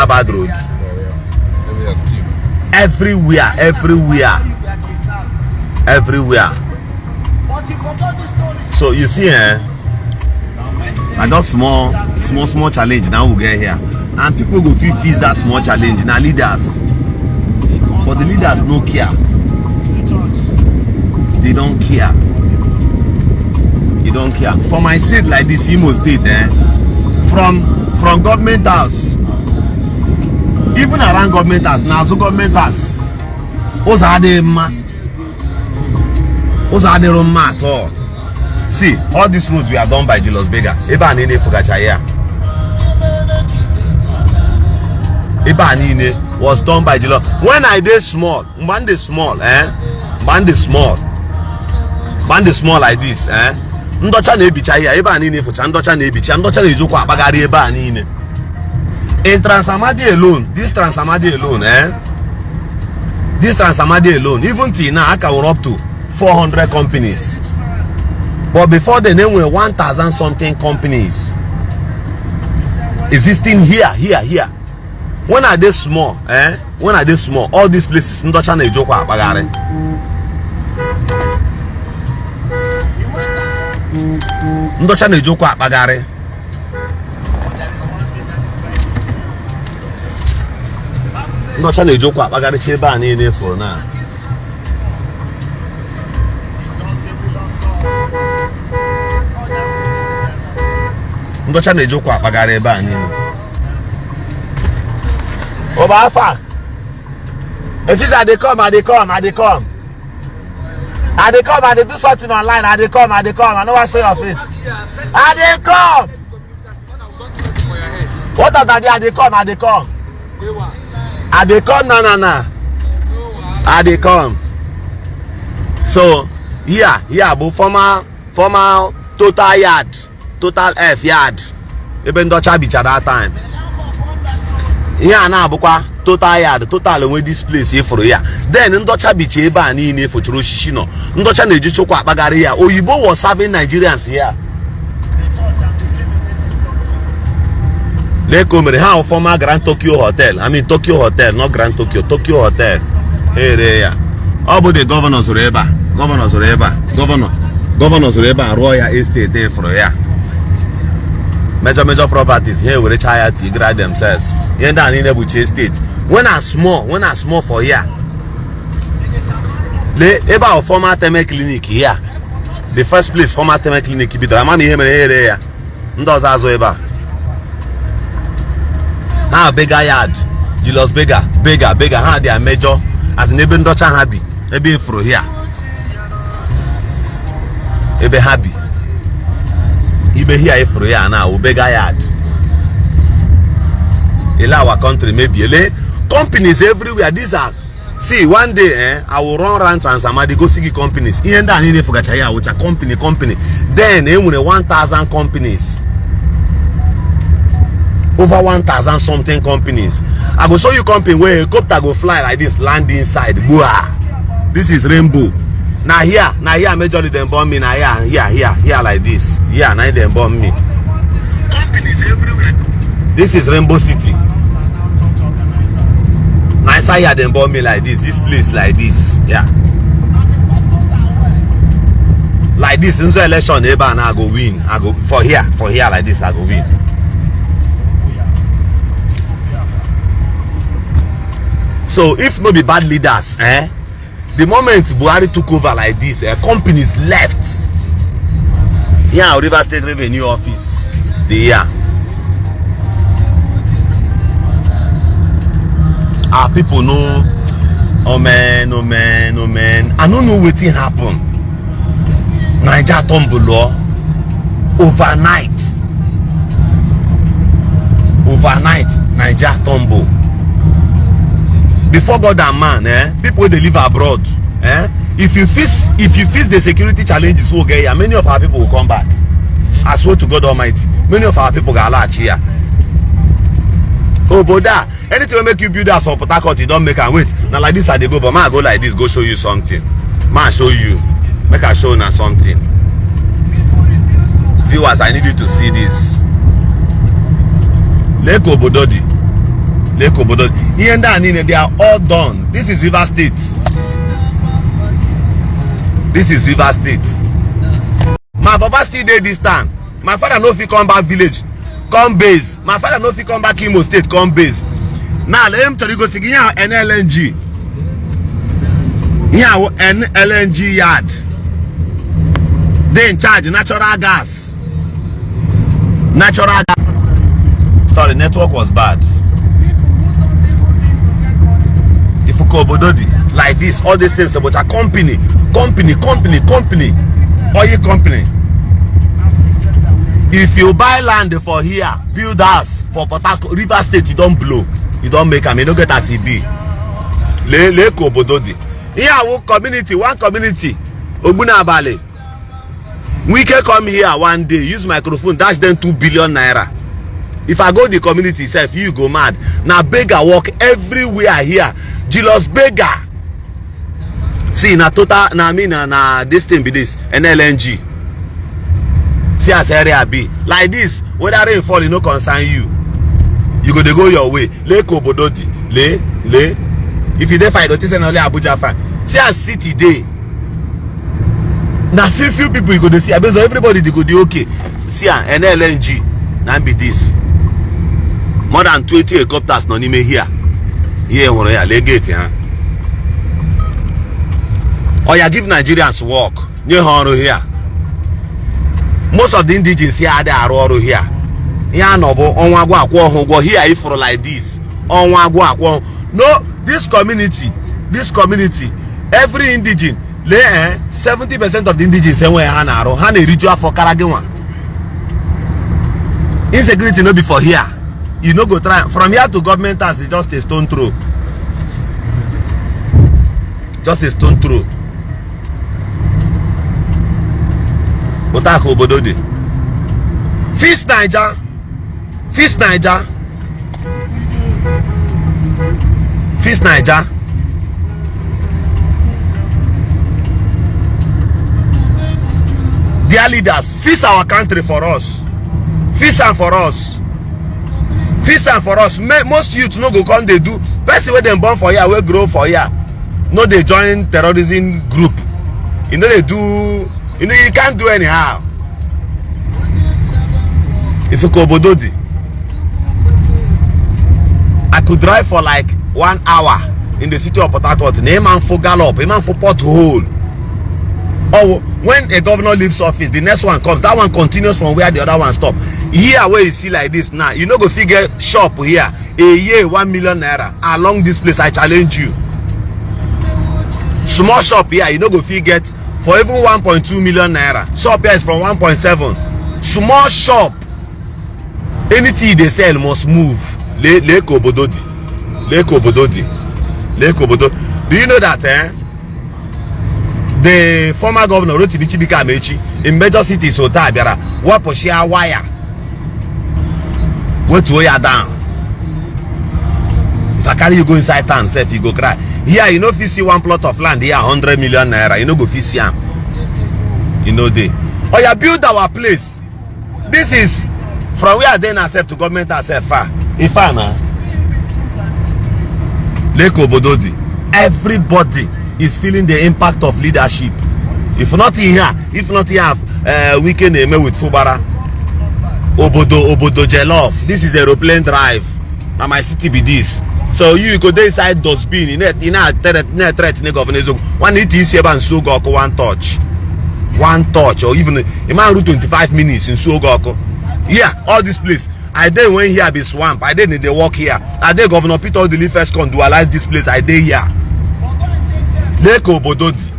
na bad road? Oh, yeah. Everywhere stew. Everywhere, everywhere, everywhere. So you see, na just small small small challenge na we get here, and people go fit fix that small challenge na leaders, but the leaders no care. They don't care. They don't care. For my state like this, Imo State, from government house, even around government house, n'azụ government house, ụzọ adịghị mma, ụzọ adịrọ mma at all. See all these roads were done by Julius Berger. Ebe a niile fụgacha ya, ebe a niile was done by Julius. When I dey small, mgbe m dị small, mgbe m dị small, mgbe m dị small like this, ndọcha na-ebicha ya ebe a niile fụcha, ndọcha na-ebicha, ndọcha na-ejikwa akpagharị ebe a niile. In Trans-Amadi alone, this Trans-Amadi alone, this Trans-Amadi alone, even till now, aka nwere up to 400 companies, but before then there were 1,000 something companies existing here, here, here. When I dey small, when I dey small, all these places ndọcha na-ejikwa akpagharị. Ndọcha na-ejikwa akpagharị. Ndọcha na-ejikwa akpagharịcha ebe a niile fụrụ na. Ndọcha na-ejikwa akpagharị ebe a niile. Oba afa. Efisa, I dey come, I dey come, I dey come. I dey come, I dey do something online. I dey come, I dey come. I no wan show your face. I dey come. What of that? I dey come, I dey come. I dey come na na na. I dey come. So here, here bụ former Total Yard, Total F Yard. Ebe ndị ọcha bicha that time. Ihe a na-abụkwa Total Yard, Total enwe this place ịfụrụ ya. Then ndọcha bicha ebe a niile efochara osisi nọ. Ndọcha na-eji chụkwa akpagharị ya. Oyibo was serving Nigerians here. Lee ka o mere ha former Grand Tokyo Hotel. I mean Tokyo Hotel, not Grand Tokyo, Tokyo Hotel. Ere ya. Ọ bụ the governor zụrụ ebe a. Governor zụrụ ebe a. Governor zụrụ ebe a rụọ ya estate ịfụrụ ya. Major major properties ha ewerecha ya to themselves. Ihe ndị a niile bụ chi estate. When I small for here. Lee ebe ahụ former Teme Clinic here. The first place former Teme Clinic bidoro. Ama m ihe mere ere ya. Ndị ọzọ azụ ebe a. Ha Berger Yard, Julius Berger, Berger, Berger, ha dị major as in ebe ndọcha ha bi, ebe ifuru here. Ebe ha bi. Ibe here ifuru ya na Berger Yard. Ele our country maybe ele companies everywhere. These are, see, one day I will run round Trans-Amadi go see companies. Ihe ndị a niile fụgacha ya awụcha company company. Then e nwere 1,000 companies. Over 1,000 something companies. I go show you company where helicopter go fly like this, land inside. Boah. This is Rainbow. Now here majorly them bomb me. Now here, here, here, here like this. Here, now them bomb me. Companies everywhere. This is Rainbow City. Now inside here them bomb me like this. This place like this. Yeah. Like this. In the election, and I go win. I go for here like this. I go win. So if no be bad leaders, the moment Buhari took over like this, companies left. Yeah, River State Revenue Office, the year. Our people know, oh man, oh man, oh man. I don't know what happen. Niger tumble overnight. Overnight, Niger tumble. Before God and man, people they live abroad, If you face the security challenges we'll get here, many of our people will come back. I swear to God Almighty, many of our people got large here. Oh, but that anything will make you build house for Port Harcourt, you don't make and wait. Now like this, I they go, but man, I go like this, go show you something. Man, show you, make I show now something. Viewers, I need you to see this. Lake Obododi. Lee ka obodo, ihe ndị a niile, they are all done. This is Rivers State. This is Rivers State. My papa still dey this town. My father no fit come back village come base. My father no fit come back Imo State come base. Now lee, m chọrọ igosi gị ihe a, NLNG. Ihe a wụ NLNG yard, dey in charge natural gas, natural gas. Sorry, network was bad. Ifuka obodo dị like this, all these things bụcha company, company, company, company, oil company. If you buy land for here, build house for Port Harcourt, Rivers State, you don blow, you don make am. E no get as e be. Lee, lee ka obodo dị. Ihe awụ community, one community, Ogbunabali. Wike come here one day, use microphone dash them ₦2 billion. If I go the community sef, you go mad. Na beggar work everywhere here. Julius Berger, see, na total na me na this thing be this NLNG. See as area be like this. Whether rain fall, e no concern you. You go dey go your way. Lee ka obodo dị. Lee, lee. If you dey fine, you go think say na only Abuja fine. See as city dey. Na few few people you go dey see abezo. Everybody dey go dey okay. See am, NLNG na be this. More than 20 helicopters nọ n'ime here. Here hụrụ ya. Lee gate ha. Oya, give Nigerians work, nye ha ọrụ here. Most of the indigenes here adịghị arụ ọrụ here. Ihe a nọ bụ ọnwa agwụ akwụ ọhụ ụgwọ here. Ifuru like this, ọnwa agwụ akwụ. No, this community, this community, every indigene, lee, 70% of the indigenes enweghị ha na-arụ. Ha na-eriju afọ kara gị nwa. Insecurity no be for here. You no go try. From here to government house is just a stone throw, just a stone throw. Otu a ka obodo dị. Fix Naija, fix Naija, fix Naija. Dear leaders, fix our country for us. Fix am for us, fix am for us. Most youth no go come dey do. Person wey dem born for here, wey grow for here, no dey join terrorism group. E no dey do. You know, you can't do anyhow. Ife ka obodo dị. I could drive for like one hour in the city of Port Harcourt na ịma mfu gallop, ịma mfu pothole. Or when a governor leaves office, the next one comes, that one continues from where the other one stop. Here wey you see like this now, you no go fit get shop here a year ₦1 million along this place. I challenge you. Small shop here, you no go fit get for even ₦1.2 million. Shop here is from 1.7. Small shop, anything you dey sell must move. Lee, lee ka obodo dị. Lee ka obodo dị. Lee ka obodo. Do you know that, the former governor Rotimi Chibuike Amaechi in major cities ota bịara wepụchia waya, wetuo ya down? If I carry you go inside town sef, you go cry. Here you no fit see one plot of land here ₦100 million. You no go fit see am. E no dey. Oya, build our place. This is from where I dey now sef to government house sef far. E far na. Lee ka obodo dị. Everybody is feeling the impact of leadership. If not here, if not here, Wike na-eme with Fubara. Obodo, obodo jollof. This is Aeroplane Drive. Na my city be this. So you go dey inside dustbin, ị na-threaten governor. Eziokwu nwanne, ite isi ebe a nsu oge ọkụ. One touch, one touch, or even ịma ru 25 minutes, nsu oge ọkụ. Here, all this place, I dey when here be swamp. I dey dey work here. I dey Governor Peter Odili first come dualize this place. I dey here. Lee ka obodo dị.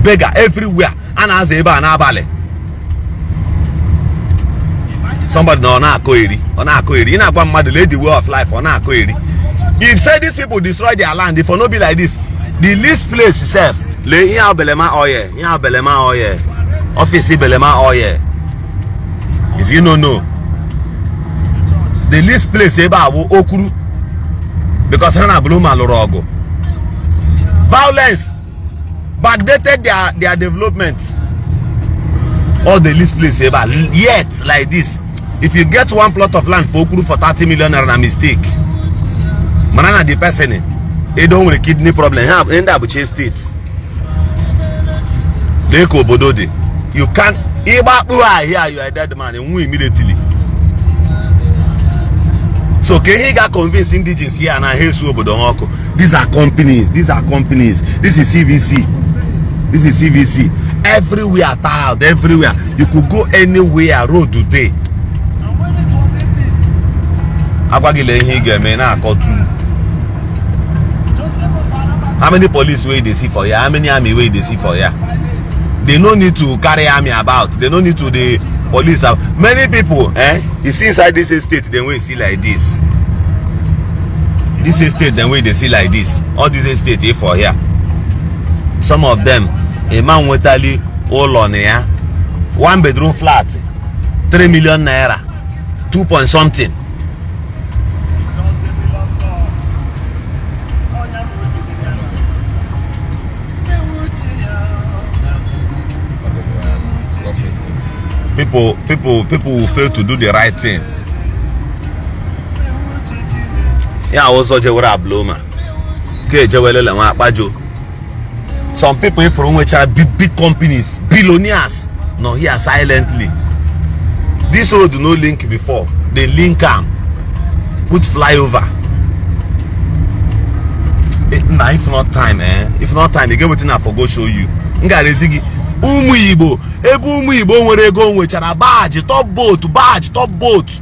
Beggar everywhere. A na-aza ebe a n'abalị. Somebody na ọ na-akọ eri, ọ na-akọ eri. Ị na-agwa mmadụ, lee the way of life, ọ na-akọ eri. If say these people destroy their land, if for no be like this, the least place sef. Lee ihe a, Belema Oil. Ihe a, Belema Oil office, Belema Oil. If you no know, the least place ebe a bụ Okwuru, because ha na Buluma lụrụ ọgụ. Violence backdated their development. All the least place ebe a yet like this. If you get one plot of land for Okuru for 30 million naira, na mistake. Mana na the person edo nwere kidney problem. Ha ndị abụcha estate. Lee ka obodo dị. You can ịgbakpu ahịa, you are a dead man, nwụ immediately. So ka ihe ị ga convince indigens here na ha esu obodo ha ọkụ. These are companies, these are companies. This is CVC, this is CVC. Everywhere tiled, everywhere. You could go anywhere, road dey. Agwa gị lee ihe ị ga-eme na-akọtu. How many police wey you dey see for here? How many army wey you dey see for here? They no need to carry army about, they no need to dey police. Many people, eh, you see inside this estate dem wey you see like this, this estate dem wey you dey see like this, all this estate dey for here, some of them, a man nwetali ụlọ na ya, one bedroom flat, 3 million naira, two point something. Because they belong God. Onye bụ jidere ya. Cross Estate. People will fail to do the right thing. Ya ụzọ jewere Abuloma ka ejewelele nwa akpajo. Some people ifuru nwechara big big companies, billionaires, nọ here silently. This road no link before. They link am, put flyover. Eh, na if not time, eh, if not time, e get wetin I for go show you. M gara ezi gị ụmụ Igbo, ebe ụmụ Igbo nwere ego nwechara barge, top boat, barge, top boat,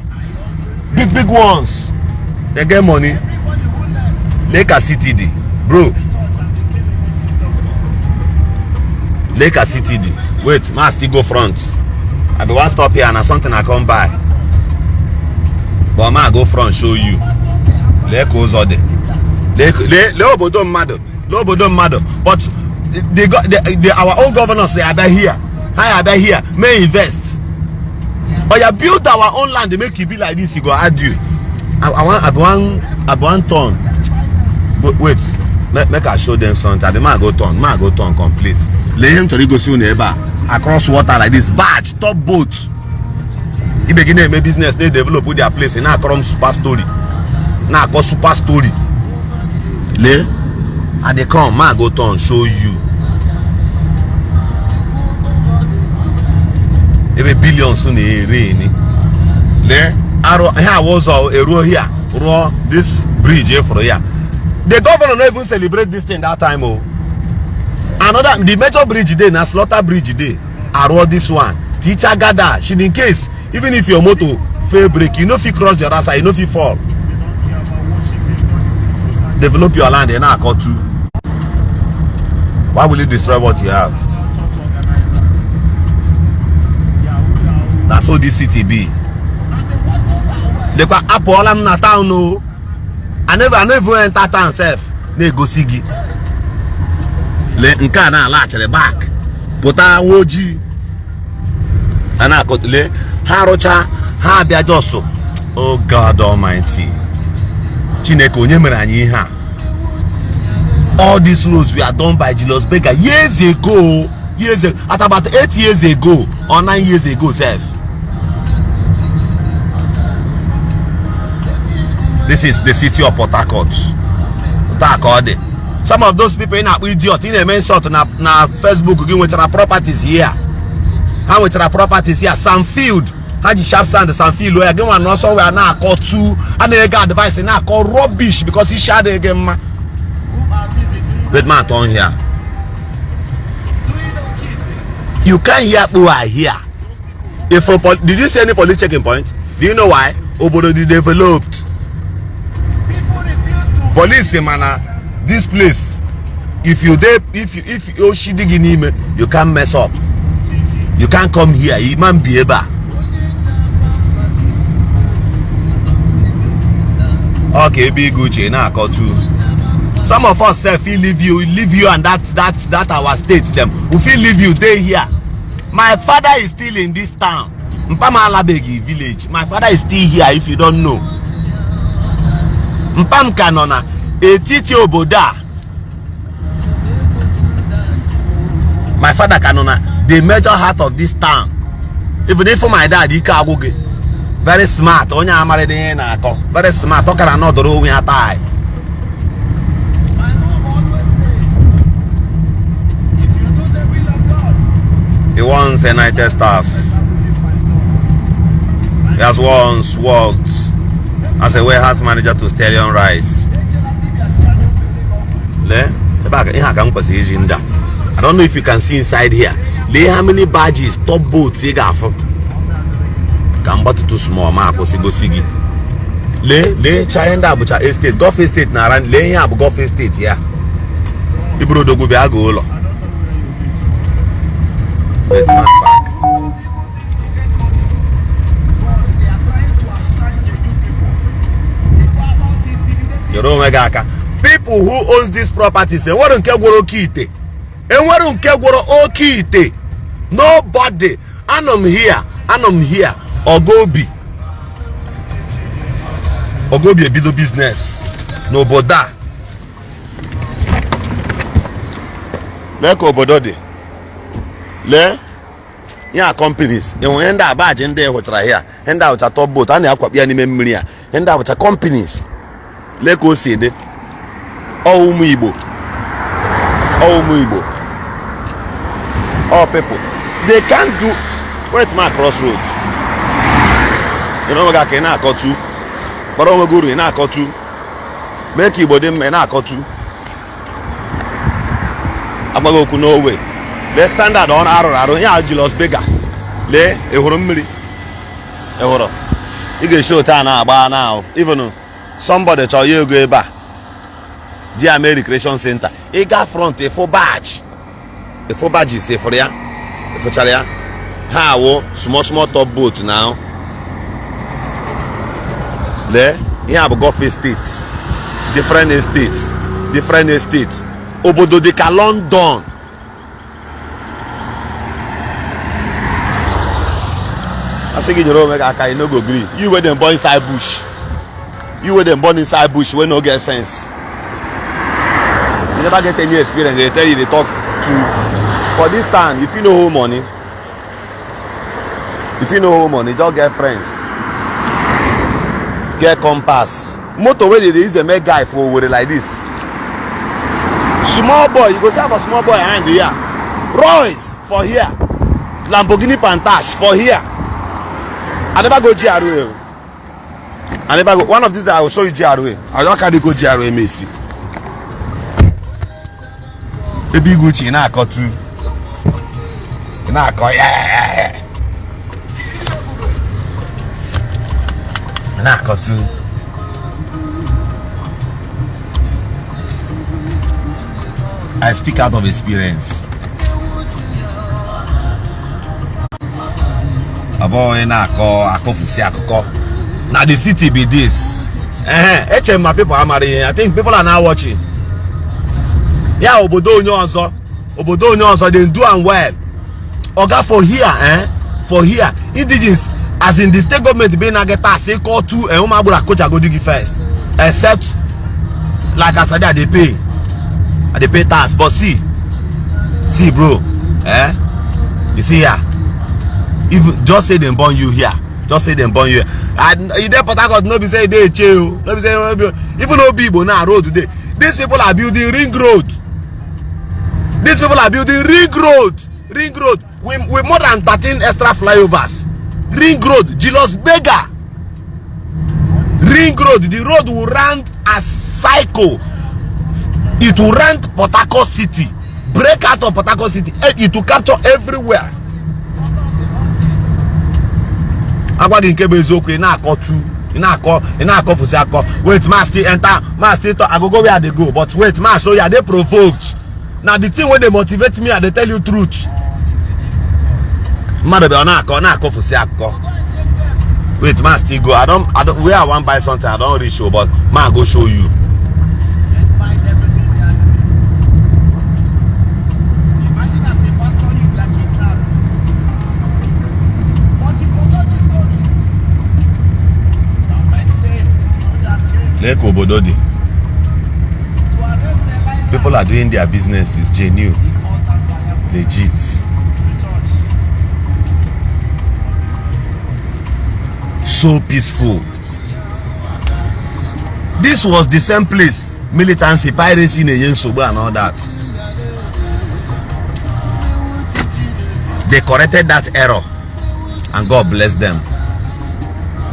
big big ones. They get money. Lee ka city dị, bro. Lee ka city dị. Wait, ma still go front. I be wan stop here, na something I come buy, but ma go front show you. Lee ka ụzọ dị. Lee, lee, lee obodo mmadụ, lee obodo mmadụ. But the our own governors dey abịa here, ha abịa here may invest. Oya, build our own land, make e be like this. E go add you. I be wan turn. Wait, wait, make I show them something. Abi ma go turn, ma go turn complete. Lee ihe m chọrọ igosi unu ebe a. Across water like this, barge, top boat. Ibe gị na-eme business, na-develop their place, na-akọrọ m super story, na-akọ super story. Lee, I dey come. Ma go turn, show you ebe billions na-ere eni. Lee arụ ihe awa ụzọ eruo here, rụọ this bridge efuru ya. The governor no even celebrate this thing that time o. Another, the major bridge dey na Slaughter Bridge dey. Arụọ this one, teacher gather shin in case even if your motor fail brake, you no fit cross the other side, you no fit fall. Develop your land. Ị na-akọtu. Why will you destroy what you have? Na so this city be. Lekwa, apụọla m na town o. I never even enter town sef. Na-egosi gị. Lee nke a na-alaghachiri back, pụta nwa ojii a na-akọ. Lee ha rụcha, ha abịa jos. Oh God Almighty, Chineke onye mere anyị ihe a? All these roads were done by Julius Berger years ago, years ago, at about 8 years ago or 9 years ago sef. This is the city of Port Harcourt. Taa ka ọ dị. Some of those people ị na-akpọ idiot, ị na-eme insult na Facebook gị, nwechara properties here. Ha nwechara properties here. Sandfield ha ji sharp sand sandfield ya. Gị nwa n'ọsọ wee na-akọ tu a na-ege advice, na-akọ rubbish because isi adịghị gị mma. Wait, man, turn here. You can't hear kpua here. If for did you see any police checking point? Do you know why? Obodo dị developed. Police mana this place, if you dey, if oshi dị gị n'ime, you can mess up. You can't come here. Imam bi ebe a. Ọ ka ebe ịga uche na-akọtu. Some of us sef fit leave you and that our state dem. We fit leave you dey here. My father is still in this town. Mpa m alabeghị village. My father is still here, if you don't know. Mpa m ka nọ na etiti obodo a. My father ka nọ na the major heart of this town. Even if my dad, ike agwụ gị. Very smart. Onye amara ihe na-akọ. Very smart. Ọ kara nọdụrụ onwe ya taa. My mom always say, if you do the will of God, He wants a United staff. I believe my son. He has once worked as a warehouse manager to Stallion Rice. Ejela dibịa si ya na obere gị ọgwụ. Lee ebe a ka ihe a ka m kwesịrị iji ndị a. I don't know if you can see inside here. Lee how many badges, top boats ị ga-afụ. Ka m gbatutu small ma akwụsị gosi gị. Lee lee cha ndị a bụcha estate, Gulf Estate na ara. Lee ihe a bụ Gulf Estate ya. Iburu odogwu bịa gaa ụlọ. I don't know where you be tomorrow. Wait, man, back. Those evil things to get money. But they are trying to outshine genuine people. They go about intimidating Nyere onwe gị aka. People who owns these properties, enwere nke gwọrọ oke ite, enwere nke gwọrọ oke ite. Nobody. Anọ m here, anọ m here. Ogobi, Ogobi ebido business n'obodo a. Lee ka obodo dị. Lee ya, companies enwe ihe ndị a baji ndị hụchara here, ihe ndị a hụcha top boat a na-akwakpu ya n'ime mmiri a. Ihe ndị a bụcha companies. Lee ka o si dị. Ọ ụmụ Igbo, ọ ụmụ Igbo, all people they can't do. Wait, ma cross road. Ị na onwe gị aka, ị na-akọtu kpọrọ onwe gị uru, ị na-akọtu mee ka Igbo dị mma, ị na-akọtu agbaghị okwu n'owe. Lee standard ọ arụrụ arụ ya. Julius Berger, lee. Ị hụrụ mmiri? Ị hụrụ? Ị ga-esi otu a na-agba na even somebody chọrọ ya ego ebe a ji ya mee recreation center. Ị ga front, ịfụ barge, ịfụ barges, ịfụrụ ya, ịfụchara ya. Ha awụ small small top boat na. Lee ihe a bụ Gulf Estate, different estate, different estate. Obodo dị ka London. Asị gị nyere onwe gị aka, you no go gree. You wey dem born inside bush, you wey dem born inside bush, wey no get sense, you never get any experience. They tell you, they talk to for this town. You fit no hold money, you fit no hold money, just get friends, get compass. Motor wey dey dey use dey make guy for Owerri like this, small boy, you go see am for small boy hand here. Royce for here, Lamborghini Pantash for here. I never go GRA o. I never go. One of these days I go show you GRA. I don carry go GRA Messi. Ebe igwe uche, ị na-akọtu, ị na-akọ ya, ị na-akọtu. I speak out of experience. Ọ bụghị na-akọ akọfusi akụkọ. Na the city be this. Ehe, eche m ma people amara ihe. I think people are now watching. Ya obodo onye ọzọ, obodo onye ọzọ, they do am well. Oga, for here, eh, for here, indigenes, as in the state government be na get tax ịkọ tu eh, ụmụ agboro akụchagodi gị first. Except like as I dey, I dey pay, I dey pay tax. But see, see bro, eh, you see here, if just say dem born you here, just say dem born you here and you dey Port Harcourt, no be say you dey Eche o, no be say no be even Obi Igbo now, road today, these people are building ring road. These people are building ring road, ring road with more than 13 extra flyovers. Ring road, Julius Berger ring road. The road will round as cycle. It will round Port Harcourt city, break out of Port Harcourt city. It will capture everywhere. Agwa gị nke bụ eziokwu, ị na-akọtu, ị na-akọ, ị na-akọfusi akọ. Wait, ma still enter, ma still talk. I go go where I dey go, but wait, ma show you. I dey provoked. Na the thing wey dey motivate me, I dey tell you truth. Mmadụ bịa, ọ na-akọ, ọ na-akọfusi akụkọ. Wait, ma still go. I don where I wan buy something. I don reach o, but ma go show you. Despite everything they are doing. Imagine as a pastor you were kidnapped. But you forgot the story. Now when the soldiers came Lee ka obodo dị. to arrest Elijah, People are doing their businesses genuine, he called that fire from legit. the church. So peaceful. This was the same place militancy, piracy na-enye nsogbu and all that. They corrected that error and God bless them.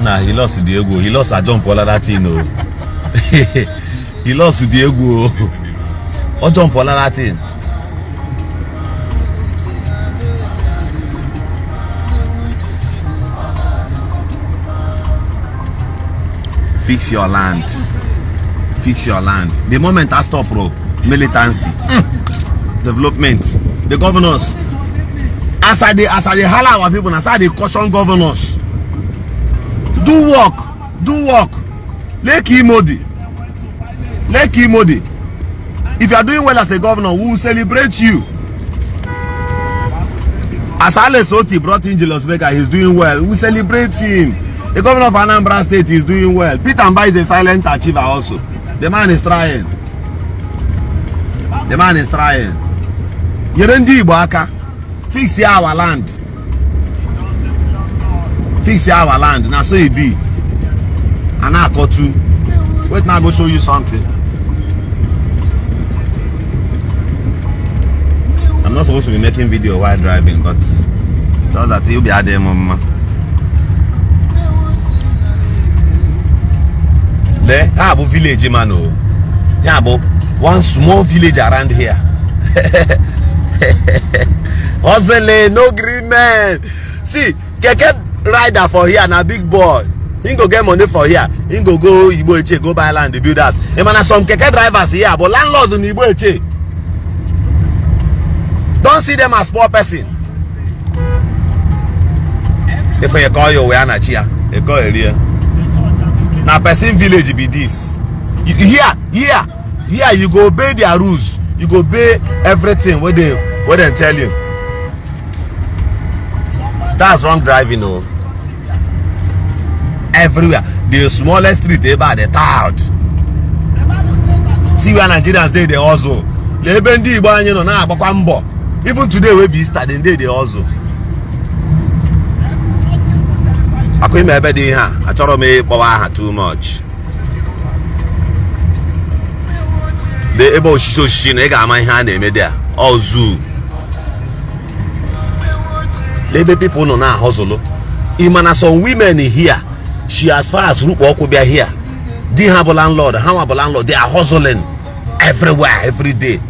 Na he lost the egwu. He lost a jump all that thing o. He lost the egwu o. Ọ jump all that thing. Fix your land. Fix your land. The moment I stop bro, militancy, development, the governors. As I dey holler our people, as I dey caution governors. Do work, do work. Leke Imo dị. Leke Imo dị. If you are doing well as a governor, we will celebrate you. As Alex Otti brought in Julius Berger, he's doing well. We celebrate him. The governor of Anambra State is doing well. Peter Mbah is a silent achiever also. The man is trying. The man is trying. Nyere ndị Igbo aka. Fix our land. Fix our land. Na so e be. A na-akọtu. Wait, ma go show you something. I'm not supposed to be making video while driving, but just that you'll be adịghị m mma. Lee, ha bụ village man o. Ya bụ one small village around here. Hustling, no gree men. See, keke rider for here na big boy. He go get money for here. He go go Igbo Eche go buy land, build house. Ị ma na some keke drivers here but landlord na Igbo Eche. Don't see them as poor person. If you call your way na chia, you call area. Na person village be this. Here, here, here you go obey their rules. You go obey everything wey dem tell you. That's wrong driving o. Everywhere. The smallest street ebe a dị tiled. See where Nigerians dey dey hustle. Lee ebe ndị Igbo anyị nọ na-agbakwa mbọ. Even today wey be Easter, dem dey dey hustle. Akwa ime ebe dị ihe a, achọrọ m ịkpọwa aha too much. De ebe osisi osisi na ị ga-ama ihe a na-eme dị a. Ọ zoo. Ebe people nọ na-ahọzụlụ. Ị ma na some women here, she as far as rukpo ọkwụ bịa here. Di ha bụ landlord, ha nwa bụ landlord, they are hustling everywhere, every day.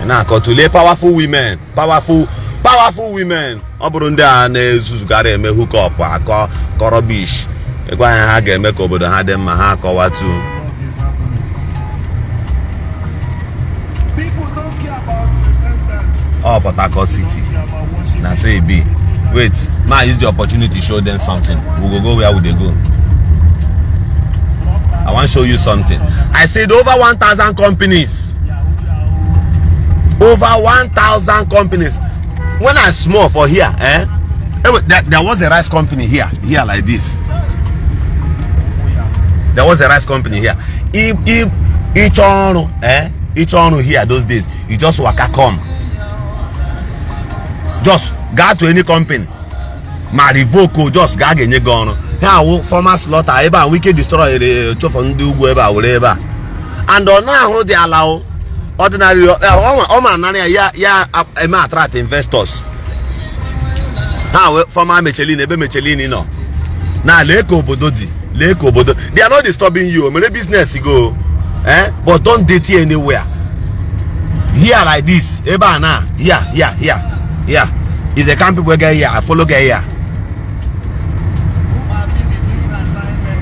Na-akọtule powerful women, powerful, powerful women. Ọ bụrụ ndị a na-ezuzugharị eme hookup akọ kọrọ bish. Ịgwa ha ha ga-eme ka obodo ha dị mma, ha akọwatu. People don't care about repentance. Ọ Port Harcourt City. Na so e be. Wait, ma use the opportunity show them something. We go go where we dey go. I wan show you something. I said over 1,000 companies. Over 1,000 companies. When I small for here, eh? There was a rice company here, here like this. There was a rice company here. If ịchọ ọrụ, eh? Ịchọ ọrụ here those days, you just waka come. Just gaa to any company. Ma revoke o, just gaa ga-enye gị ọrụ. Ha awụ former slaughter ebe a Wike destroy chọfọ ndị ugwu ebe a were ebe a. And ọ na-ahụ dị ala o. Ordinary ọ ma anara ya ya eme attract investors. Ha wee former Michelin ebe Michelin nọ. Na lee ka obodo dị, lee ka obodo. They are not disturbing you. Mere business go. Eh? But don't dirty anywhere. Here like this, ebe a na, here, here, here, here. If the camp people get here, I follow get here.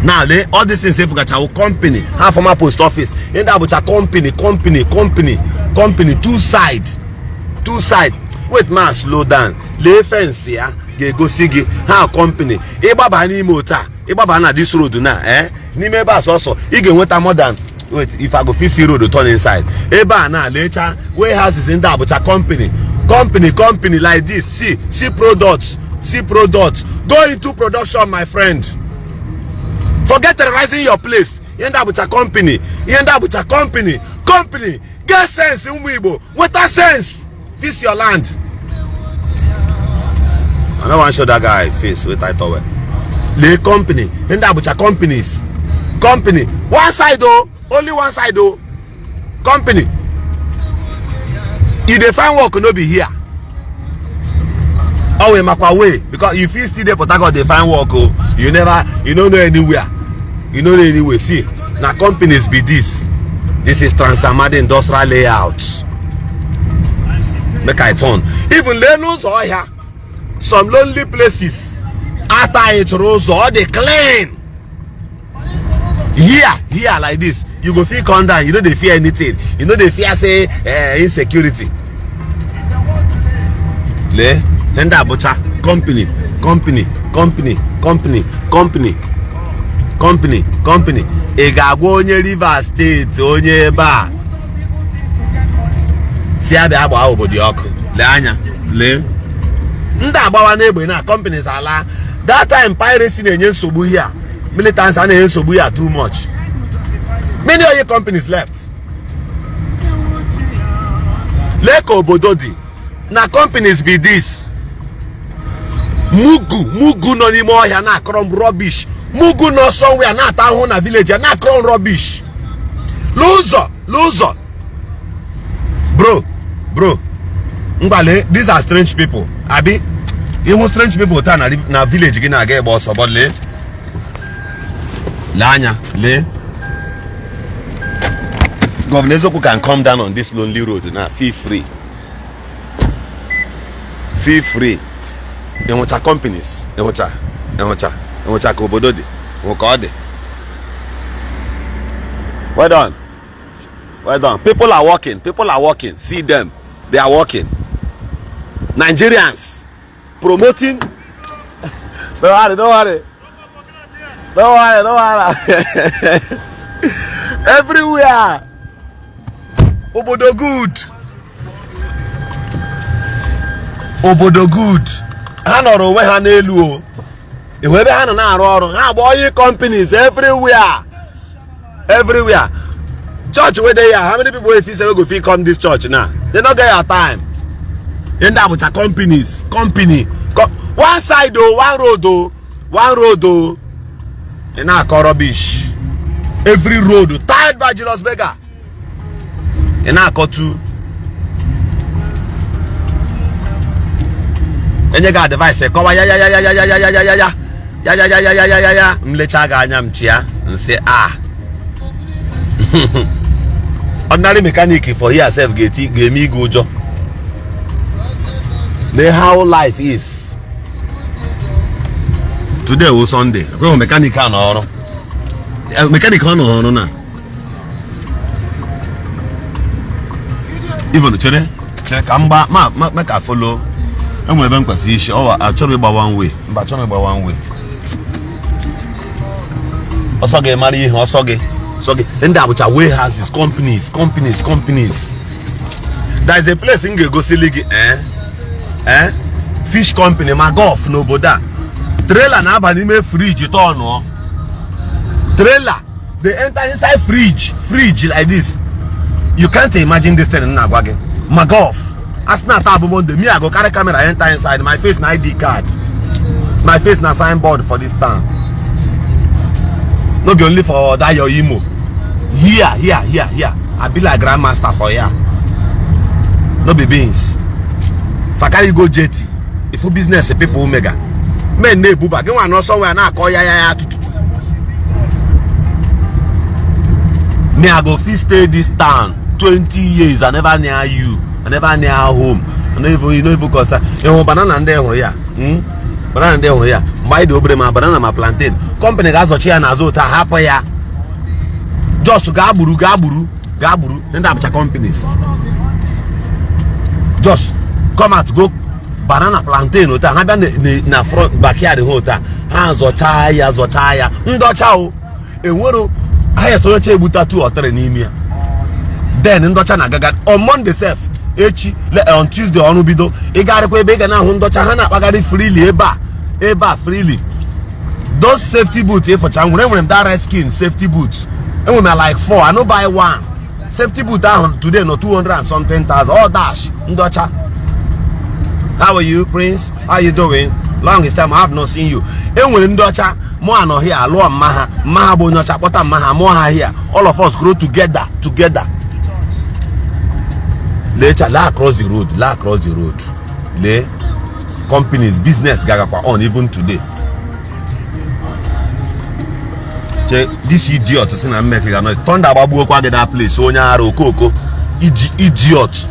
Now, lee, all these things efugacha company, ha former post office, ndị abụcha company, company, company, company, two side, two side. Wait, ma slow down. Lee fence ya ga-egosi gị ha company. Ịgbaba n'ime otu a, ịgbaba na this road na, eh? N'ime ebe a sọsọ, ị ga-enweta more than, wait, if I go fit see road turn inside. Ebe a na lecha warehouses ndị abụcha company, company, company like this. See, see products, see products. Go into production, my friend. Forget terrorizing your place. Ihe ndị abụcha company, ihe ndị abụcha company, company. Get sense ụmụ Igbo, nweta sense. Fix your land. I no wan show that guy face wey tie towel. Lee company ndị abụcha companies, company one side o, only one side o. Company you dey find work no be here. Always makwa way, because you fit still dey Port Harcourt dey find work o. You never, you no know anywhere, you no know anywhere. See, na companies be this. This is Trans-Amadi Industrial Layout. Make I turn. Even lee n'ụzọ ọhịa, some lonely places ataghị tụrụ ụzọ, ọ dị clean. Here, here like this, you go fit come down. You no dey fear anything. You no dey fear say insecurity. Lee ndị abụcha company, company, company, company, company, company, company. Ị ga-agwa onye Rivers State, onye ebe a si abịa agba obodo ọkụ. Lee anya, lee ndị agbawa n'egbe na companies ala. That time piracy na-enye nsogbu here, militants a na-enye nsogbu ya too much. Many oil companies left. Lee ka obodo dị na companies be this. Mugu, mugu nọ n'ime ọhịa na-akọrọ m rubbish. Mugu nọ somewhere na-ata ahụhụ na village ya na-akọrọ m rubbish. L'ụzọ, l'ụzọ, bro, bro, ngwale. These are strange people, abi ịhụ strange people taa na village gị na-aga ịgba ọsọ. But lee, lee anya, lee. Governor Eziokwu can come down on this lonely road now. Feel free, feel free. Ịhụcha companies, ịhụcha, ịhụcha, ịhụcha ka obodo dị, hụ ka ọ dị. Well done, well done. People are working, people are working. See them, they are working. Nigerians promoting. Don't worry, don't worry, don't worry, don't worry. Everywhere obodo good, obodo good. Ha nọrọ onwe ha n'elu o, ihu ebe ha nọ na-arụ ọrụ ha agba oil companies everywhere, everywhere. Church wey dey here, how many people wey fit say wey go fit come this church now? They no get your time. Ndị abụcha companies, company one side o, one road o, one road o. Ị na-akọ rubbish. Every road tied by Julius Berger. Ị na-akọtu enye gị advice, kọwa ya ya ya ya ya ya ya ya ya ya ya ya ya ya ya ya ya ya. M lechaa gị anya, m chịa nsị a. Ordinary mechanic for here sef ga-eti ga-eme ige ụjọ. Lee how life is today wụ Sunday. Ekweghị mechanic a n'ọrụ, mechanic ọ nọ ọrụ na even chere chere ka m gba ma ma ka follow. Enwere ebe m kwesịrị isi ọwa. Achọrọ ịgba one way, mba, achọrọ ịgba one way. Ọsọ gị mara ihe, ọsọ gị, ọsọ gị. Ndị abụcha warehouses, companies, companies, companies. There is a place m ga-egosili gị, fish company ma golf n'obodo a. Trailer na-aba n'ime fridge tọnụọ. Trailer dey enter inside fridge, fridge like this. You can't imagine this thing na-agwa gị. Ma golf as na taa bụ Monday, me I go carry camera enter inside. My face na ID card, my face na signboard for this town. No be only for that your Imo. Here, here, here, here, I be like grandmaster for here. No be beans. If I carry go jetty, if business people mega men na-ebuba gị nwa nọ somewhere na-akọ ya ya ya tututu. Me, I go fit stay this town 20 years, I never near you, I never near home. I no even, you no even concern. Ịhụ banana ndị hụrụ ya, banana ndị hụrụ ya mgbe anyị dị obere, ma banana ma plantain, company ga-azọchi ya n'azụ ụta, hapụ ya just gaa gburu, gaa gburu, gaa gburu. Ndị abụcha companies just come out, go banana, plantain ụta ha bịa na front backyard ha ụta, ha zọchaa ya, zọchaa ya. Ndị ọcha o enwero ha ya sonyecha egbuta 2 or 3 n'ime ya. Then ndị ọcha na-agaga on Monday sef, echi on Tuesday ọrụ bido, ịgarịkwa ebe ị ga na-ahụ ndị ọcha ha na-akpagharị freely ebe a, ebe a freely. Those safety boot ịfọcha nwere, enwere m that red skin safety boot, enwere m like 4. I no buy one safety boot ahụ today no 200 and something thousand all dash. Ndị ọcha, how are you, prince? How you doing? Long is time I have not seen you. E nwere ndị ọcha mụ anọ here alụọ mma ha, mma ha bụ onye ọcha, kpọta mma ha, mụọ ha here. All of us grow together together. Lee, lee across the road, lee across the road, lee companies, business gagakwa on even today. Che, this idiot si na mmeke ga noise. Thunder agbagbuokwa gị that place, onye ara okoko. Idiot,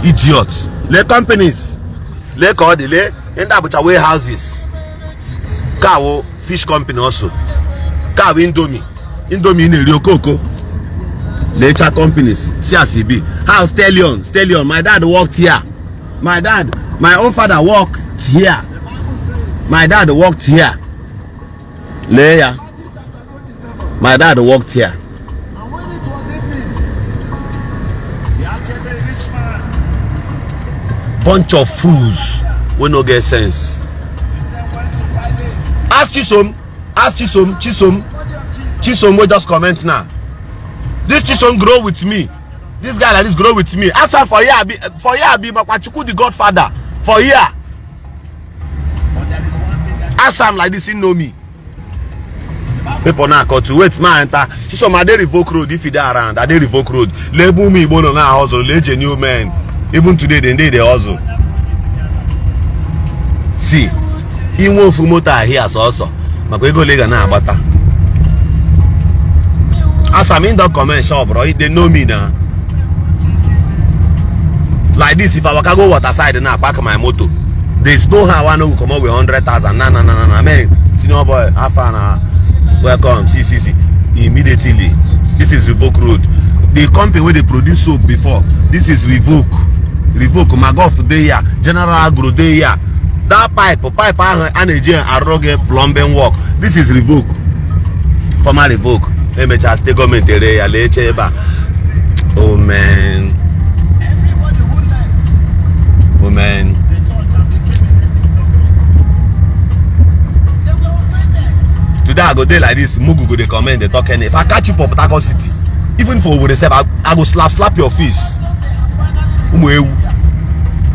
idiot. Lee companies, lee ka ọ dị, lee ndị abụcha warehouses. Ka wụ fish company also, ka wụ Indomie, Indomie ị na-eri, okoko. Lecha companies, see as e be. How Stallion, Stallion, my dad worked here. My dad, my own father worked here. My dad worked here. Lee ya, my dad worked here. And when it was evening, there came a rich man. Bunch of fools wey no get sense. He said, went to Pilate. Ask Chisom, ask Chisom, Chisom. Body of Jesus. Chisom wey just comment now, this Chisom grow with me. This guy like this grow with me. Ask am for here abi, for here abi Makwachukwu the godfather for here. But there is one thing that Ask am like this, he know me. People na akọtu. Wait, ma enter. Chisom, I dey Revoke Road. If you dey around, I dey Revoke Road. Lee ebe ụmụ Igbo nọ na hustle. Lee genuine men, even today dem dey dey hustle. See, inwe ofu moto ahịa sọsọ maka ego ole ị ga na-agbata. As I'm in don comment shop, bro, they know me na. Like this, if I waka go water side now, park my motor, there's no how I no go comot with 100,000. Na na na na na, man, senior boy, how far na? Welcome. See, see, see, immediately. This is Revoke Road, the company wey dey produce soap before. This is Revoke, Revoke. Magof dey here, General Agro dey here, that pipe, pipe ahụ a na-eji arụ gị plumbing work. This is Revoke, former Revoke. Emechaa state gọọmenti ere ya. Lee eche ebe a. Oh man. Everybody who left Oh man. the church and became a native doctor, they were offended. Today I go dey like this, mugu go dey comment, dey talk any. If I catch you for Port Harcourt city, even for Owerri sef, I go slap slap your face. They have finally Ụmụ ewu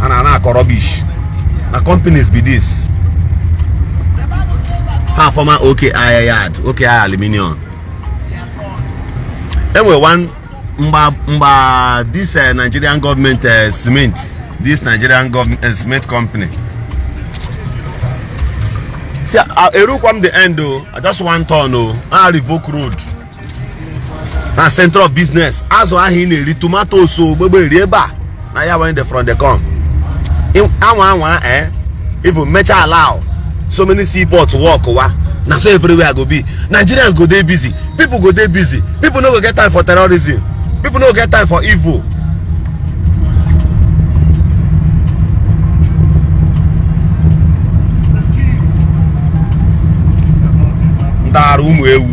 a na ana akọ rubbish. Na companies be this. The Bible says that Ha former OKI yard, OKI Aluminium. Enwere one mgba mgba this Nigerian government cement, this Nigerian government cement company. See, erukwa m the end o. I just one turn o. Ah, Revoke Road na center of business. Azụ ahụ ị na-eri, tomatoes o, gbegbe eri ebe a na ya when the from dey come. Anwa anwa, even mecha allow so many seaport work wa na so everywhere go be. Nigerians go dey busy, people go dey busy, people no go get time for terrorism, people no go get time for evil. The king. About his happen. Ntagharị ụmụ ewu,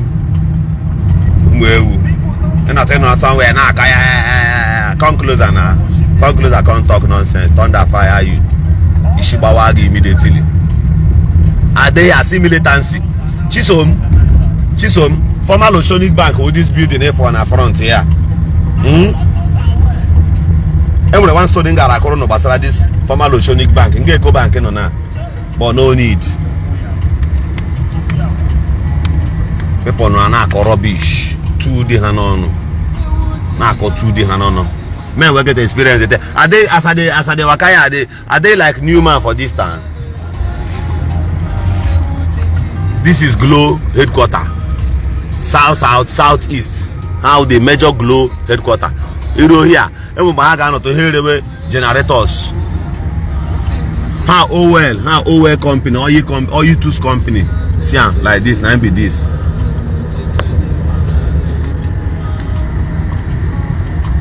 ụmụ ewu. People don't Ị na-atọ ịnọ somewhere na-aka ya ya, ya, ya. Come closer na, come closer, come talk nonsense. Thunder fire you, isi gbawa gị immediately. Adịghị asị militancy. Chisom, Chisom, former Oceanic Bank with this building for na front ya. Enwere one story m gara akụrụ nụ gbasara this former Oceanic Bank nke Eco Bank nọ na, but no need. People nọ na-akọ rubbish tu dị ha n'ọnụ, na-akọ tu dị ha n'ọnụ. Men wey get experience dey tell. I dey as I dey, as I dey waka here, I dey like new man for this town. This is Glo headquarter, south, south, south east. How the major Glo headquarter iru here. Enwe mgbe ha ga-anọtụ ha erewe generators ha, ol ha, ol company, oil oil tools company. See am like this, na im be this.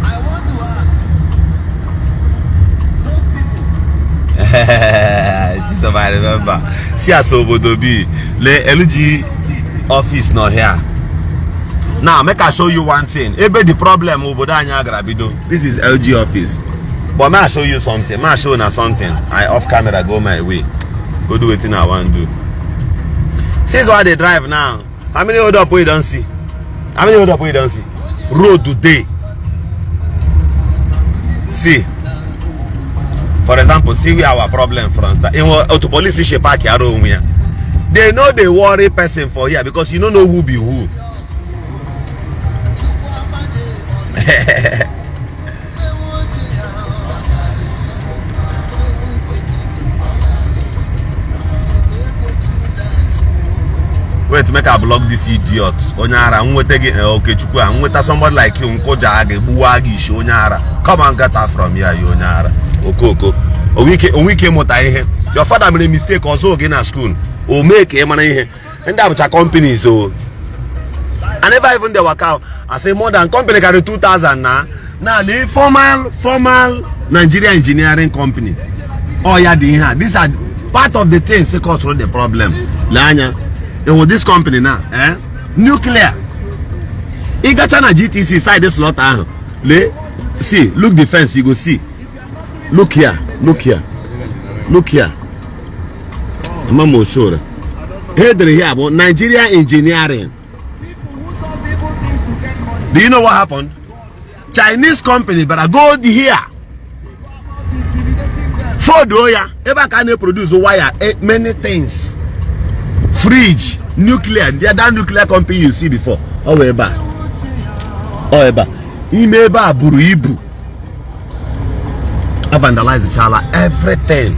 I want to ask those people. Jesus, I remember. See as obodo be. Lee LG office nọ here. Now make I show you one thing. Ebe the problem obodo anyị gara bido. This is LG office. But may I show you something? May I show una something? I off camera, go my way. Go do wetin I wan do. Since why dey drive now? How many hold up wey you don see? How many hold up wey you don see? Road today. See. For example, see where our problem from start. Inwe otu police shi park ara onwe ya. They no dey worry person for here because you no know who be who. Wait, make I block this idiot. Onye ara, nweta gị Okechukwu a, nweta somebody like you, nkụja gị, gbuwa gị isi onye ara. Come and get her from here, you onye ara. Okoko. Onwe ike ịmụta ihe. Your father mere mistake ọzọ gị na school. O mee ka ị mara ihe. Ndị abụcha companies o. I never even dey waka. I say more than company carry 2000 na. Now the formal Nigeria engineering company. Oh yeah, dị ihe a. These are part of the things that cause the problem. Lee anya. Enwe this company now, eh? Nuclear. Ị gacha na GTC side slaughter ahụ. Lee, see, look the fence, you go see. Look here, look here. Look here. Ama m osora. Ihe edere here bụ Nigeria Engineering. Do you know what happened? Chinese company bịara go here. Fodo ya ebe a ka a na-eproduce wire, many things. Fridge, nuclear, the other nuclear company you see before. Ọ wụ ebe a. Ọ ebe a. Ime ebe a buru ibu. A vandalize chala everything.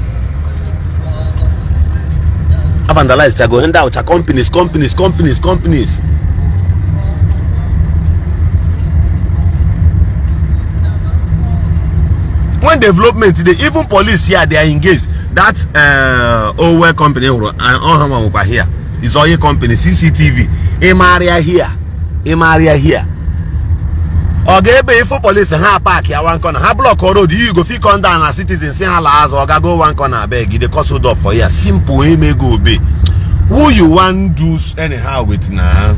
A vandalize chago ndị awụcha companies, companies, companies, companies. When development dey, even police here, they are engaged. That Owe company hụrụ ọha nwa nwekwa here is oil company. CCTV ịmarịa here, ịmarịa here. Ọ ga-ebe ifo police ha park ya one corner, ha block road. You go fit come down na citizen si ha laa azụ. Ọ ga go one corner abeg, e dey cause hold up for here. Simple, eme go obey. Who you wan do anyhow with na?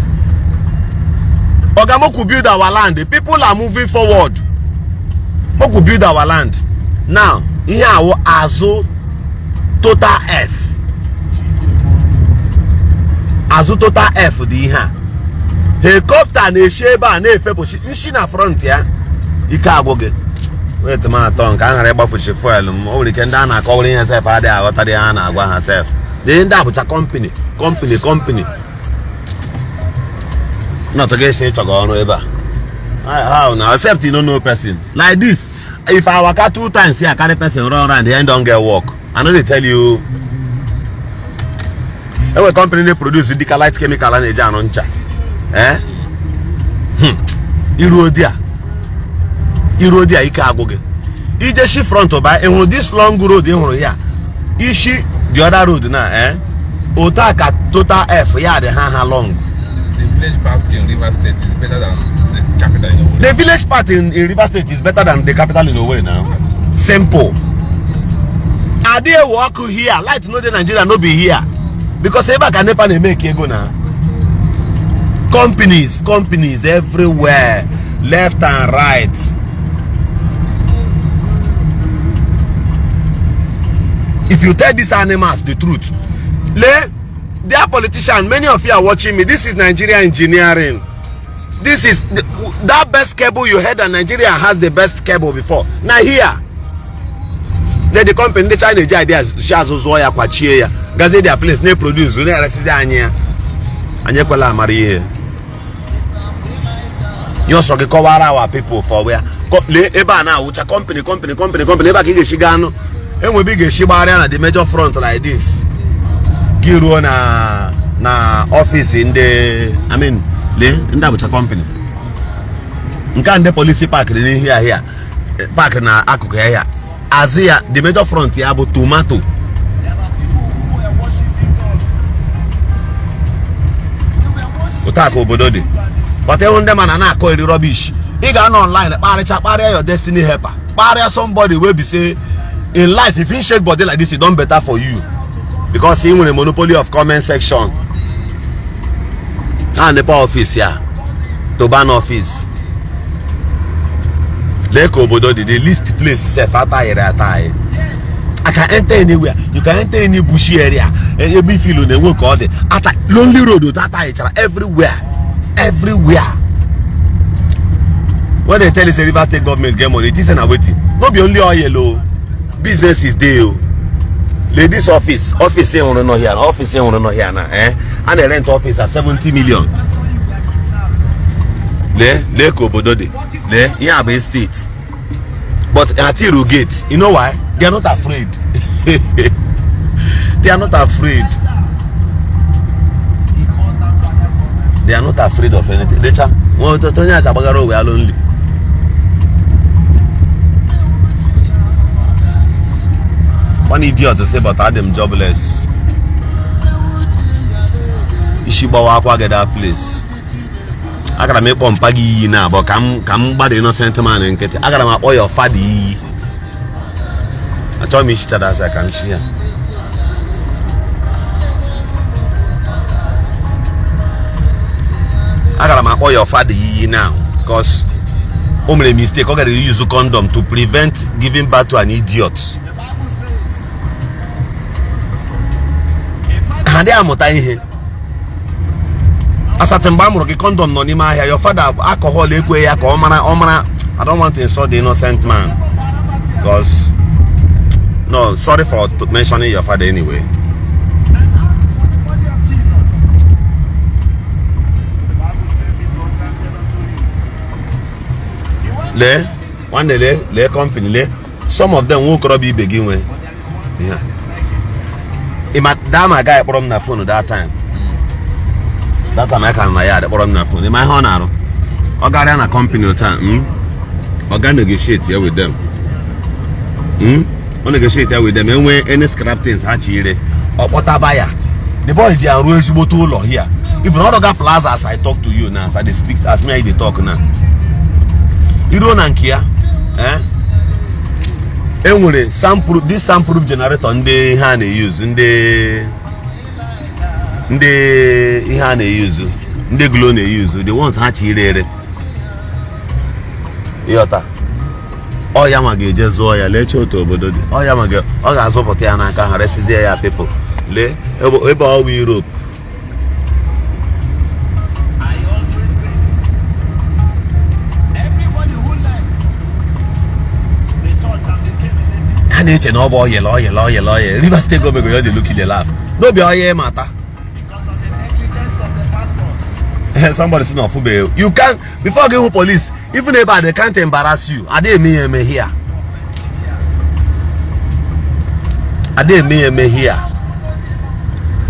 Oga, make we build our land. The people are moving forward. Make we build our land. Now, ihe awụ azụ Total F. Azụ Total F dị ihe a. Helicopter na-eshi ebe a na-efepụchi nshi na front ya. Ike agwụ gị. Wait, m atọ nke a ghara ịgbafuchi fuel m. O nwere ike ndị a na-akọwara ihe sef adịghị aghọtara ihe a na-agwa ha sef. Lee ndị abụcha company, company, company. Not gị esi ịchọga ọrụ ebe a. How now? Except you no know person. Like this, if I waka 2 times here, I carry person run round, the end don't get work. I no dey tell you. Enwe company na-produce dịka light chemical a na-eji arụ ncha. Eh? Iruo di a. Iruo di a ike agwụ gị. Ije shi front ba, ị hụrụ this long road ị hụrụ ya. Ishi the other road na, eh? Otu a ka Total F ya dị ha long. The village part in Rivers State is better than the capital in Owerri. The village part in Rivers State is better than the capital in Owerri now. Simple. Ade ewe ọkụ here, light no dey Nigeria no be here. Because ebe a ka NEPA na-eme ego na. Companies, companies everywhere, left and right. If you tell these animals the truth, le, their politician, many of you are watching me. This is Nigeria engineering. This is that best cable you heard that Nigeria has the best cable before. Now here, then the company, the China ideas, shares zụọ ya kwachie ya, gazie their place, na-produce, na-eresizi anyị ya. Anyị ekwela amara ihe. Ihe ọsọ gị kọwara our people for where. Lee ebe a na-awụcha company, company, company, company. Ebe a ka ị ga-esi gaa anụ. Enwe ebe ị ga-esi gbagharịa na the major front like this. Gị ruo na ọfịs ndị, I mean, lee ndị abụcha company. Nke a ndị polisi pakịrị n'ihu ahịa, pakịrị na akụkụ ahịa. Azụ ya, the major front ya bụ tomato. Otu a ka obodo dị. But ịhụ ndị mana na-akọ eri rubbish. Ị ga-anọ online kparịcha kparịa your destiny helper. Kparịa somebody wey be say in life if you shake body like this, it don better for you. Because ị nwere monopoly of comment section. Na NEPA office ya, Toban office. Lee ka obodo dị, the least place sef ataghịrị ataghị. I can enter anywhere. You can enter any bushy area. Ebe ifilu na-enwe ka ọ dị. Ata lonely road otu ataghịchara everywhere. Everywhere. When they tell you say Rivers State government get money, it is na wetin. No be only oil o. Businesses dey o. Ladies office, office enwere nọ here, office enwere nọ here na a na-erent office at 70 million. Lee, lee ka obodo dị. Lee ihe a bụ estate, but atiru gate. You know why? They are not afraid. They are not afraid. They are not afraid of anything. Lecha nwa ọtụtụ onye acha agbagara owe alonli. One idiot say, "But adị jobless." Isi gbawa akwa gị that place. Agara m ịkpọ mpa gị iyi na abụọ ka m gbada innocent man nkịtị. Agara m akpọ ya father iyi. Achọghị m ichichara asa ka m shi ya. Agara m akpọ your father iyi now because o mere mistake. Ọ gara use condom to prevent giving birth to an idiot. Ha adịghị amụta ihe. Asatọ mgbe a mụrụ gị, condom nọ n'ime ahịa. Your father, alcohol ekweghị ya ka ọ mara ọ mara. I don't want to insult the innocent man because, no, sorry for mentioning your father anyway. And ask for the body of Jesus. The Bible says it was granted unto you. He went Lee nwanne, lee, lee company, lee some of them, nwa okorobịa ibe gị nwe. But there is one thing that is like it. Ịma that my guy kpọrọ m na phone that time, that time I ka na ya kpọrọ m na phone. Ịma ihe ọ na-arụ? Ọ gara na company taa, Ọ ga negotiate ya with them, Ọ negotiate ya with them. Enwee any scrap things ha chi ire, ọ kpọtaba ya. The boy ji arụ ezigbote ụlọ here. Even ọ rọga plaza as I talk to you now, as I dey speak, as me I dey talk now. Iruo na nke ya, enwere soundproof, this soundproof generator ndị ihe a na-eyuzu, ndị ihe a na-eyuzu, ndị Glo na-eyuzu, the ones ha chi ire ere, ịghọta? Ọ ya nwa ga-eje zụọ ya. Lee otu obodo dị. Ọ ya nwa ọ ga-azụpụta ya n'aka ha, resizie ya people. Lee ebe ọwụ Europe. I always say, everybody who left the church and became a native Ha na-eche na ọ bụ oil, oil, oil, oil. Rivers State gọọmenti go dey look you, dey laugh. No be oil matter. Because of the negligence of the pastors. Somebody say na ọfụbe. You can before gị hụ police even ebe a, they can't embarrass you. Ada eme ya eme here, ada eme ya eme here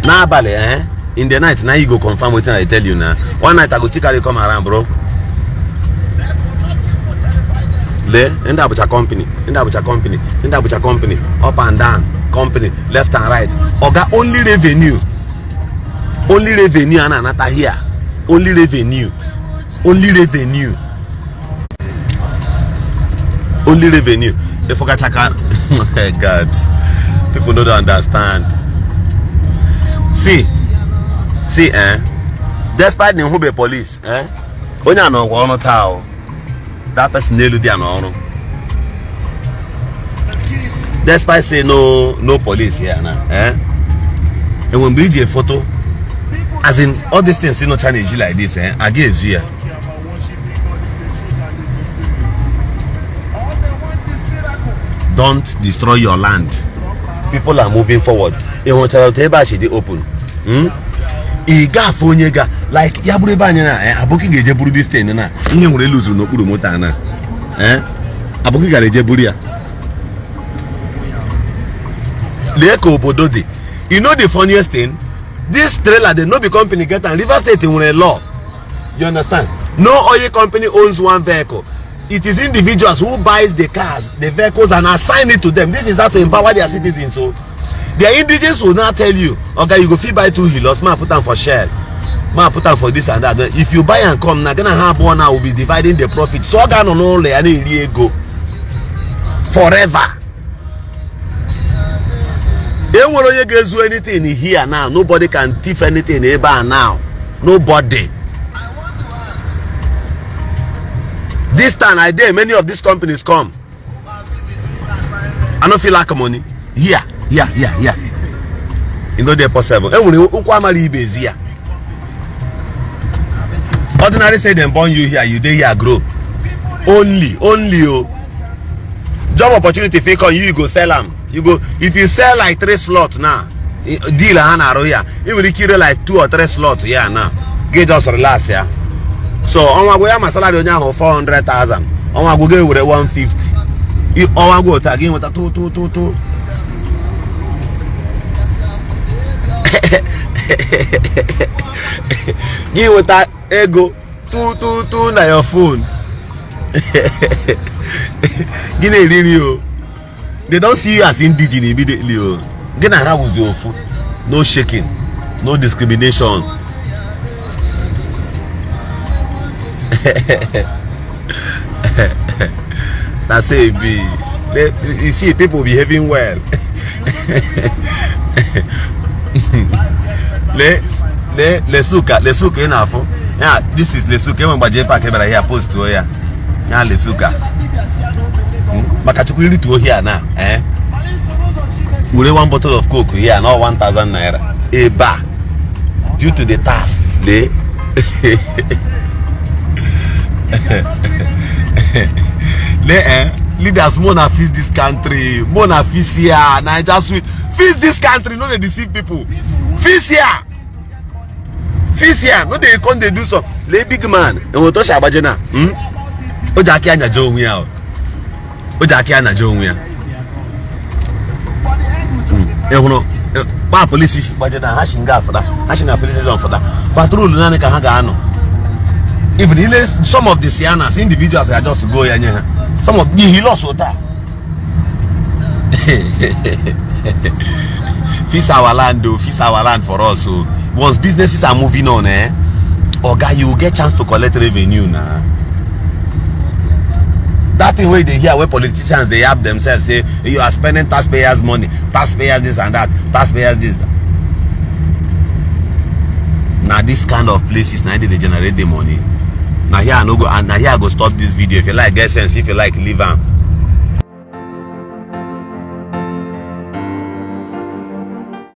n'abalị. In the night na you go confirm wetin I tell you. Na one night I go still carry come around, bro. Therefore, nothing will terrify them. Lee ndị Abuja company, ndị Abuja company, ndị Abuja company, up and down company, left and right. Oga, only revenue, only revenue a na-anata here, only revenue, only revenue, only revenue. Ịfụkachaka. God, people no dey understand. See, see, despite na nhụbe police, onye a nọkwa ọrụ taa o. That person n'elu dị ya n'ọrụ. Despite say no police here na, enwe mgbe iji foto, as in all these things nọcha na-eji like this, aga ezu ya. Don't care about worshiping God in the truth and in the spirit. All they want is miracle. Don't destroy your land. People are moving forward. Ị hụchara otu ebe a si dị open? Ị gafe onye ga like ya bụrụ ebe anyị na aboki ga-eje buru this thing na ihe nwere elu zuru n'okpuru moto a na, aboki gara eje buru ya. Lee ka obodo dị. You know the funniest thing? This trailer dey no be company get am. Rivers State nwere law, you understand? No oil company owns one vehicle. It is individuals who buys the cars, the vehicles, and assign it to them. This is how to empower their citizens. So their indigenes will now tell you, "Oga, you go fit buy two Hilux, ma put am for Shell, ma put am for this and that." If you buy am come na gana, ha abụọ now will be dividing the profit. So ọ ga-anọ n'ụlọ ya na-eri ego forever. Enwere onye ga-ezu anything here now? Nobody can thief anything ebe a now. Nobody. I want to ask This time I dey, many of these companies come. Who are busy doing assignment. I no feel like money here, here, here, here. E no dey possible. Enwere ụkwụ amara ibe ezi ya. Ordinary say dem born you here, you dey here grow. Only o. Job opportunity fit come, you go sell am. You go, if you sell like three slot now, deal ha na-arụ ya, ị nwere ike ire like two or three slot ya now, gị just relax ya. So ọnwa gwụ ya, ma salary onye ahụ 400,000, ọnwa gwụ, gị were 150. Ọnwa gwụ otu a, gị nweta tụ tụ tụ tụ. Gị nweta ego tụ tụ tụ na your phone, gị na-eri nri o. They don see you as indigene immediately o. Gị na ha wụzi ofu. No shaking, no discrimination. Na so e be. You see people behaving well. Lee, lee Lesuka. Lesuka ị na-afụ ya, this is Lesuka. Enwe mgbe JPAC bịara here, postuo ya. Ya Lesuka, maka Chukwu, irituo here na eh were one bottle of Coke here na 1000 naira ebe a due to the tax. Lee, lee eh leaders, more na fix this country, more na fix here. Naija sweet. Fix this country, no dey deceive people. Fix here, fix here, no dey come dey do some. Lee big man, enwere otu o si agbaje na O ji aka ya nyaje onwe ya, o ji aka ya nyaje onwe ya. Ị hụrụ kpa polisi gbaje na ha si nga afụda, ha si na police station fụda, patrol naanị ka ha ga-anọ. Even ile some of the Siennas, individuals ga just go ya nye ha some of the Hilux taa. Fix our land o, fix our land for us o. Once businesses are moving on, eh, oga, you get chance to collect revenue na. That thing wey you dey hear wey politicians dey yab themselves, say you are spending taxpayers' money, taxpayers this and that, taxpayers this, na this kind of places na dey generate the money. Na here I no go, and na here I go stop this video. If you like, get sense. If you like, leave am.